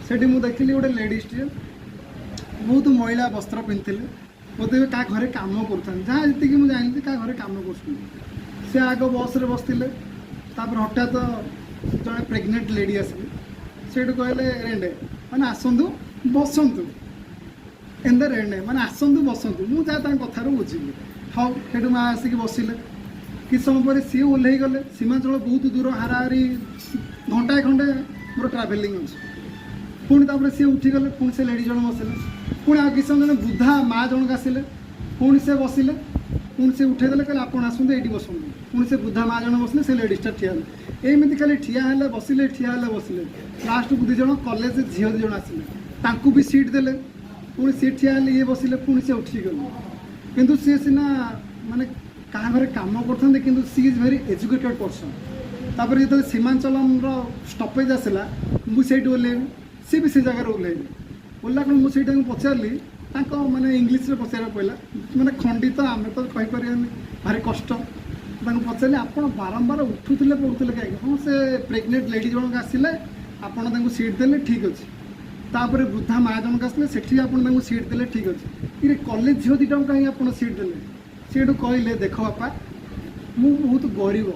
ସେଠି ମୁଁ ଦେଖିଲି ଗୋଟେ ଲେଡ଼ିଜଟିଏ ବହୁତ ମଇଳା ବସ୍ତ୍ର ପିନ୍ଧିଥିଲେ। ବୋଧେ କାହା ଘରେ କାମ କରୁଥାନ୍ତି, ଯାହା ଯେତିକି ମୁଁ ଜାଣିଲି, କାହା ଘରେ କାମ କରୁଛନ୍ତି। ସେ ଆଗ ବସ୍ରେ ବସିଥିଲେ। ତାପରେ ହଠାତ୍ ଜଣେ ପ୍ରେଗନେଣ୍ଟ ଲେଡ଼ି ଆସିଲେ। ସେଇଠୁ କହିଲେ, "రండి", ମାନେ ଆସନ୍ତୁ ବସନ୍ତୁ। ଏନ୍ଦ రండి ମାନେ ଆସନ୍ତୁ ବସନ୍ତୁ। ମୁଁ ଯାହା ତାଙ୍କ କଥାରୁ ବୁଝିଲି। ହଉ, ସେଇଠୁ ମା ଆସିକି ବସିଲେ। କିଛି ସମୟ ପରେ ସିଏ ଓହ୍ଲେଇ ଗଲେ। ସୀମାଞ୍ଚଳ ବହୁତ ଦୂର, ହାରାହାରି ଘଣ୍ଟାଏ ଖଣ୍ଡେ ମୋର ଟ୍ରାଭେଲିଂ ଅଛି। ପୁଣି ତାପରେ ସିଏ ଉଠିଗଲେ, ପୁଣି ସେ ଲେଡ଼ି ଜଣ ବସିଲେ। ପୁଣି ଆଉ କିଛି ସମୟ ଜଣେ ବୃଦ୍ଧା ମା ଜଣକ ଆସିଲେ, ପୁଣି ସେ ବସିଲେ। ପୁଣି ସେ ଉଠେଇଦେଲେ, କହିଲେ, "ଆପଣ ଆସନ୍ତୁ, ଏଇଠି ବସନ୍ତୁ।" ପୁଣି ସେ ବୃଦ୍ଧା ମା ଜଣ ବସିଲେ, ସେ ଲେଡ଼ିଜଟା ଠିଆ ହେଲେ। ଏମିତି ଖାଲି ଠିଆ ହେଲେ, ବସିଲେ, ଠିଆ ହେଲେ, ବସିଲେ। ଲାଷ୍ଟକୁ ଦୁଇ ଜଣ କଲେଜ ଝିଅ ଦୁଇ ଜଣ ଆସିଲେ, ତାଙ୍କୁ ବି ସିଟ୍ ଦେଲେ। ପୁଣି ସିଏ ଠିଆ ହେଲେ, ଇଏ ବସିଲେ, ପୁଣି ସେ ଉଠିକି ଗଲେ। କିନ୍ତୁ ସିଏ ସିନା ମାନେ କାହା ଘରେ କାମ କରୁଥାନ୍ତି, କିନ୍ତୁ she is very educated person. ତାପରେ ଯେତେବେଳେ ସୀମାଞ୍ଚଳମର ଷ୍ଟପେଜ୍ ଆସିଲା, ମୁଁ ସେଇଠି ଓହ୍ଲେଇବି, ସିଏ ବି ସେ ଜାଗାରେ ଓହ୍ଲେଇବେ। ଓହ୍ଲା କ'ଣ, ମୁଁ ସେଇଟାକୁ ପଚାରିଲି, ତାଙ୍କ ମାନେ ଇଂଲିଶରେ ପଚାରିବାକୁ ପଡ଼ିଲା, ମାନେ ଖଣ୍ଡିତ ଆମେ ତ କହିପାରିବାନି, ଭାରି କଷ୍ଟ। ତାଙ୍କୁ ପଚାରିଲି, "ଆପଣ ବାରମ୍ବାର ଉଠୁଥିଲେ ପଡ଼ୁଥିଲେ କାହିଁକି?" "ହଁ, ସେ ପ୍ରେଗନେଣ୍ଟ ଲେଡ଼ି ଜଣକ ଆସିଲେ, ଆପଣ ତାଙ୍କୁ ସିଟ୍ ଦେଲେ, ଠିକ୍ ଅଛି। ତାପରେ ବୃଦ୍ଧା ମା ଜଣକ ଆସିଲେ, ସେଠି ଆପଣ ତାଙ୍କୁ ସିଟ୍ ଦେଲେ, ଠିକ୍ ଅଛି। ଇରେ କଲେଜ ଝିଅ ଦୁଇଟାଙ୍କୁ କାହିଁକି ଆପଣ ସିଟ୍ ଦେଲେ?" ସେଇଠୁ କହିଲେ, "ଦେଖ ବାପା, ମୁଁ ବହୁତ ଗରିବ।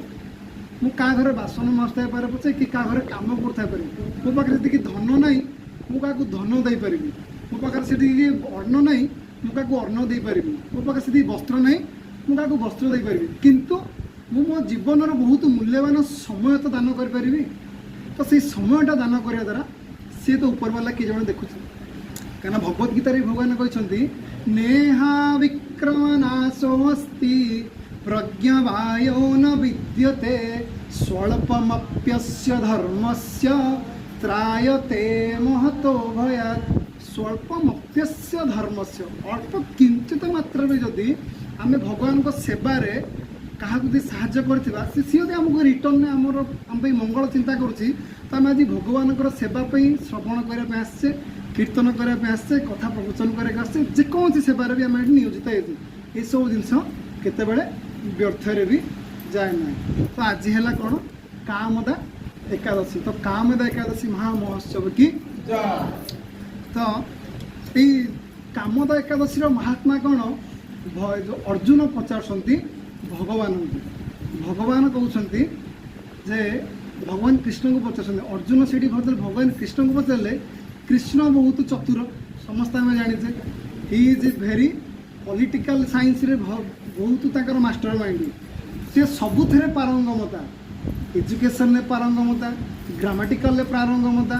ମୁଁ କାହା ଘରେ ବାସନ ମାଜୁଥାଇପାରେ ପଛେ କି କାହା ଘରେ କାମ କରୁଥାଇପାରେ। ମୋ ପାଖରେ ସେତିକି ଧନ ନାହିଁ, ମୁଁ କାହାକୁ ଧନ ଦେଇପାରିବି। ମୋ ପାଖରେ ସେତିକି ଅନ୍ନ ନାହିଁ, ମୁଁ କାହାକୁ ଅନ୍ନ ଦେଇପାରିବି। ମୋ ପାଖରେ ସେତିକି ବସ୍ତ୍ର ନାହିଁ, ମୁଁ କାହାକୁ ବସ୍ତ୍ର ଦେଇପାରିବି। କିନ୍ତୁ ମୁଁ ମୋ ଜୀବନର ବହୁତ ମୂଲ୍ୟବାନ ସମୟ ତ ଦାନ କରିପାରିବି। ତ ସେଇ ସମୟଟା ଦାନ କରିବା ଦ୍ୱାରା ସିଏ ତ ଉପରବାଲା କିଏ ଜଣେ ଦେଖୁଛି।" କାହିଁକିନା ଭଗବତ ଗୀତାରେ ବି ଭଗବାନ କହିଛନ୍ତି, "ନେହା ବିକ୍ରମନାଶୋऽସ୍ତି ପ୍ରଜ୍ଞବାୟୋ ନ ବିଦ୍ୟତେ ସ୍ୱଳ୍ପମପ୍ୟସ୍ୟ ଧର୍ମସ୍ୟ ତ୍ରାୟତେ ମହତୋ ଭୟାତ୍।" ସ୍ୱଳ୍ପମପ୍ୟସ୍ୟ ଧର୍ମସ୍ୟ, ଅଳ୍ପ କିଞ୍ଚିତ ମାତ୍ରାରେ ଯଦି ଆମେ ଭଗବାନଙ୍କ ସେବାରେ କାହାକୁ ଯଦି ସାହାଯ୍ୟ କରିଥିବା, ସେ ସିଏ ଯଦି ଆମକୁ ରିଟର୍ଣ୍ଣରେ ଆମର ଆମ ପାଇଁ ମଙ୍ଗଳ ଚିନ୍ତା କରୁଛି। ତ ଆମେ ଆଜି ଭଗବାନଙ୍କର ସେବା ପାଇଁ ଶ୍ରବଣ କରିବା ପାଇଁ ଆସିଛେ, କୀର୍ତ୍ତନ କରିବା ପାଇଁ ଆସିଛେ, କଥା ପ୍ରବଚନ କରିବାକୁ ଆସିଛେ, ଯେକୌଣସି ସେବାରେ ବି ଆମେ ଏଠି ନିୟୋଜିତ ହେଇଛେ, ଏସବୁ ଜିନିଷ କେତେବେଳେ ବ୍ୟର୍ଥରେ ବି ଯାଏ ନାହିଁ। ତ ଆଜି ହେଲା କ'ଣ? କାମଦା ଏକାଦଶୀ। ତ କାମଦା ଏକାଦଶୀ ମହାମହୋତ୍ସବ କି ତ ଏଇ କାମଦା ଏକାଦଶୀର ମହାତ୍ମା କ'ଣ? ଯୋଉ ଅର୍ଜୁନ ପଚାରୁଛନ୍ତି ଭଗବାନଙ୍କୁ, ଭଗବାନ କହୁଛନ୍ତି ଯେ, ଭଗବାନ କୃଷ୍ଣଙ୍କୁ ପଚାରୁଛନ୍ତି ଅର୍ଜୁନ ସେଇଠି। ଭଗବାନ ଭଗବାନ କୃଷ୍ଣଙ୍କୁ ପଚାରିଲେ। କୃଷ୍ଣ ବହୁତ ଚତୁର, ସମସ୍ତେ ଆମେ ଜାଣିଛେ। He is very political ସାଇନ୍ସରେ ବହୁତ ତାଙ୍କର ମାଷ୍ଟର ମାଇଣ୍ଡ। ସିଏ ସବୁଥିରେ ପାରଙ୍ଗମତା, ଏଜୁକେସନରେ ପାରଙ୍ଗମତା, ଗ୍ରାମାଟିକାଲରେ ପାରଙ୍ଗମତା।